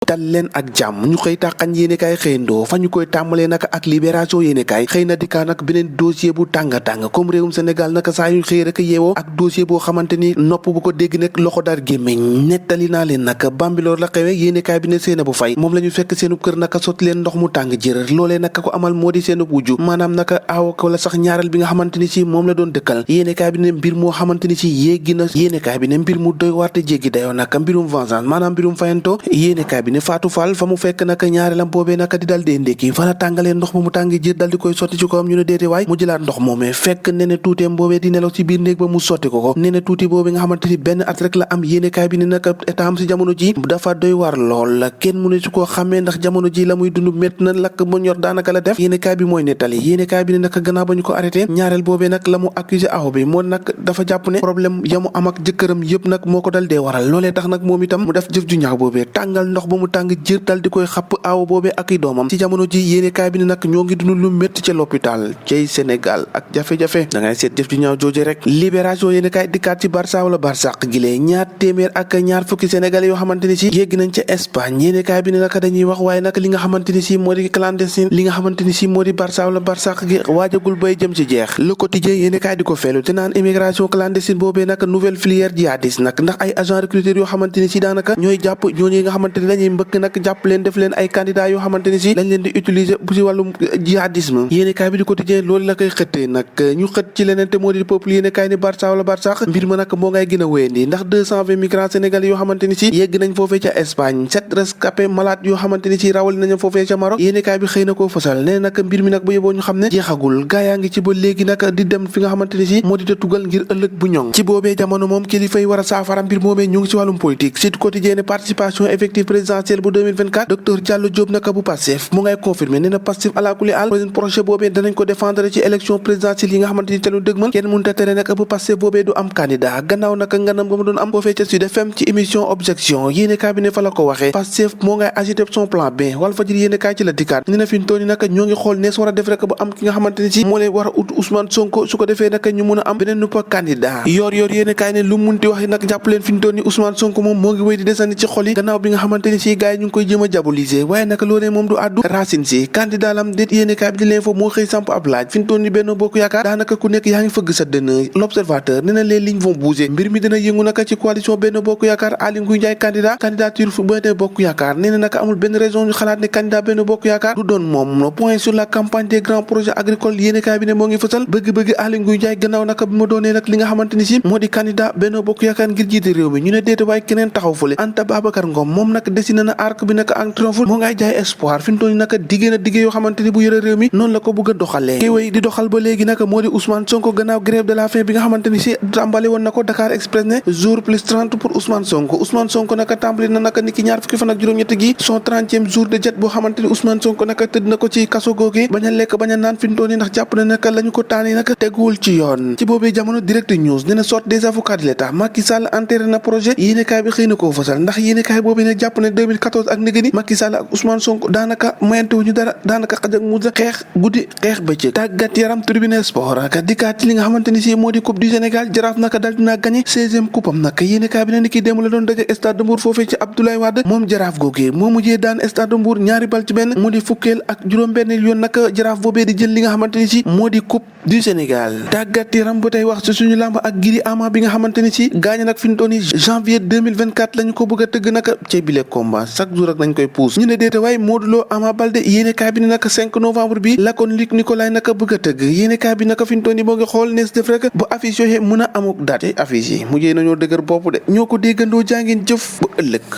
dal leen ak jàmm ñu xëy tàqañ yéenekaay xëyandoo fa ñu koy tàmbalee naka ak libération yéenekaay xëy na dikkaa nag beneen dossier bu tàng-tàng comme réewum Sénégal naka saa yu xëy rek yeewoo ak dossier boo xamante ni nopp bu ko dégg nekk loxo dar gémmiñ nettali naa leen nag Bambilor la xewee yéenekaay bi ne Seynabou Faye moom la ñu fekk seenu kër naka sotti leen ndox mu tàng jër loolee naka ko amal moo di seenu wujju maanaam naka aaw wala sax ñaareel bi nga xamante ni si moom la doon dëkkal yéenekaay bi ne mbir moo xamante ni si yéegi na yéenekaay bi ne mbir mu doy warte jéggi dayoo naka mbirum vengeance maanaam mbirum fayanto yéenekaay bi ne Fatou Fall fa mu fekk naka ñaareelam boobee naka di dal dee ndékki fa la tàngalee ndox ba mu tàng jër dal di koy sotti ci kawam ñu ne déete waay mu jëlaat ndox moomee fekk nene tuuteem boobee di nelaw ci biir néeg ba mu sotti ko nene tuuti boobee nga xamante ni benn at rek la am yéenekaay bi ne naka état am si jamono ji dafa doy war lool la kenn mu ne su koo xamee ndax jamono ji la muy dund métti na lakk ba ñor daanaka la def yéenekaay bi mooy nettali yéenekaay bi ne naka gannaaw ba ñu ko arrêté ñaareel boobee nag la mu accusé aw bi moo nag dafa jàpp ne problème ya mu am ak jëkkëram yëpp nag moo ko dal dee waral loolee tax nag moom itam mu def jëf ju ñaaw boobee tàngal ndox ba mu tàng jër dal di koy xapp aaw boobee ak i doomam ci jamono ji yéenekaay bi ne nag ñoo ngi dund lu métti ca l'hôpital cay Sénégal ak jafe-jafe da ngay seet jëf ju ñaaw jooje rek libération yéenekaay dikkaat ci Barça wala Barsaq gilee ñaar téeméer ak ñaar fukki sénégalais yoo xamante ni si yégg nañ ca Espagne yéenekaay bi ne nag dañuy wax waaye nag li nga xamante ni si moo di clandestin li nga xamante ni si moo di Barça wala Barsaq gi waajagul bay jëm ci jeex le quotidien yéenekaay di ko feelu te naan immigration clandestine boobee nag nouvelle filière djihadiste nag ndax ay agent recruteur yoo xamante ni si daanaka ñooy jàpp ñooñu nga xamante ni dañuy mbëkk nag jàpp leen def leen ay candidat yoo xamante ni si lañ leen di utiliser bu si wàllum jihadisme yéenekaay bi di quotidien loolu la koy xëttee nag ñu xët ci leneen te moo di peuple yéenekaay ni Barça wala Barsaq mbir ma nag moo ngay gën a wéyandi ndax 220 migrants sénégalais yoo xamante ni si yegg nañ foofee ca Espagne 7 rescapés malades yoo xamante ni si rawal nañu foofee ca Maroc yéenekaay bi xëy na koo fësal nee nag mbir mi nag bu yeboo ñu xam ne jeexagul gaa yaa ngi ci ba léegi nag di dem fi nga xamante ni si moo di te tugal ngir ëllëg bu ñoŋ ci boobee jamono moom kilifa yi war a saafara mbir moomee ñu ngi ci wàllum politique Sud Quotidien ne participation effective présidentielle bu 2024 docteur Diallo Diop naka bu Pastef mu ngay confirmer nee na Pastef alakuli al projet boobee danañ ko défendre ci élection présidentielle yi nga xamante ni te lu dëgmal kenn mënta tere nag bu Pastef boobee du am candidat gannaaw naka nganam ba mu doon am foofee ca Sud FM ci émission objection yéenekaay bi ne fa la ko waxee Pastef moo ngay agité son plan B Walfadjri yéenekaay ci la dikkaat nee na fi mu toll nii nag ñoo ngi xool nees war a def rek ba am ki nga xamante ni si moo lay war a ut Ousmane Sonko su ko defee nag ñu mun a am beneen nuppa candidat yor yéenekaay ne lu munti wax nag jàpp leen fi mu toll nii Ousmane Sonko moom moo ngi wéy di desandi ci xol yi gannaaw bi nga xamante ni si gars yi ñu ngi koy jéem a diaboliser waaye nag loolee moom du àddu Racine si candidat lam déet yéenekaay bi di l'info moo xëy samp ab laaj fi mu toll nii Benno Bokk Yaakaar daanaka ku nekk yaa ngi fëgg sa dënn l'observateur nee na les lignes vont bouger mbir mi dina yëngu naka ci coalition Benno Bokk Yaakaar Aly Ngouille Ndiaye candidature fu Benno Bokk Yaakaar nee na naka amul benn raison ñu xalaat ne candidat Benno Bokk Yaakaar du doon moom point sur la campagne des grands projets agricoles yéenekaay bi ne moo ngi fësal bëgg-bëgg Aly Ngouille Ndiaye gannaaw naka bi ma doonee nag li nga xamante ni si moo di candidat Benno Bokk Yaakaar ngir jiite réew mi ñu ne déete waaye keneen taxaw fële Anta Babacar Ngom moom nag dessiné na arc bi naka en triomphe moo ngay jaay espoir fi mu toll nii naka diggée na diggée yoo xamante ni bu yore réew mi noonu la ko bëgg a doxalee ki wéy di doxal ba léegi naka moo di Ousmane Sonko gannaaw grève de la faim bi nga xamante ni si tàmbali woon na ko Dakar Express ne jour plus 30 pour Ousmane Sonko naka tàmbali na naka ni ki ñaar fukki fan ak juróom-ñett gi son 30e jour de jet boo xamante ni Ousmane Sonko naka tëdd na ko ci kaso googu bañ a lekk bañ a naan fi mu toll nii ndax jàpp na naka la ñu ko taani naka teguwul ci yoon ci boobee jamono direct news nee na sorte des avocats de l'État Macky Sall enterré na projet yéenekaay bi xëy na koo fasal ndax yéenekaay boobee nag jàpp ne 2014 ak négé ni Macky Sall ak Ousmane Sonko daanaka mayantewuñu dara daanaka xaj ak musa xeex guddi xeex bëccëg tàggat yaram tribune sport aka dikkaat li nga xamante ni si moo di coupe du Sénégal Jaraaf naka dal dinaa gagné 16e coupe am nag yéenekaay bi ne ni ki démb la doon daje Stade de Mbour foofee ci Abdoulaye Wade moom Jaraaf googee moo mujjee daan Stade de Mbour ñaari bal ci benn mu di fukkeel ak juróom-benn yoon naka Jaraaf boobee di jël li nga xamante ni si moo di coupe du Sénégal tàggat yaram ba tey wax ci suñu làmb ak Gris Ama bi nga xamante ni si gaañ nag fi ñu toll nii janvier 2024 lañu ko bëgg a tëgg naka ci bile combat chaque jour ak nañ koy pousse ñu ne déete waaye Modou Lo Ama Baldé yéenekaay bi ne naka 5 novembre bi la kon Luc Nicolaï naka bëgg a tëgg yéenekaay bi naka fi ñu toll nii moo ngi xool nees def rek ba affiche yooyu mën a amuk date affiche yi mujjee nañoo dëgër bopp de ñoo ko déggandoo jàngeen jëf ba ëllëg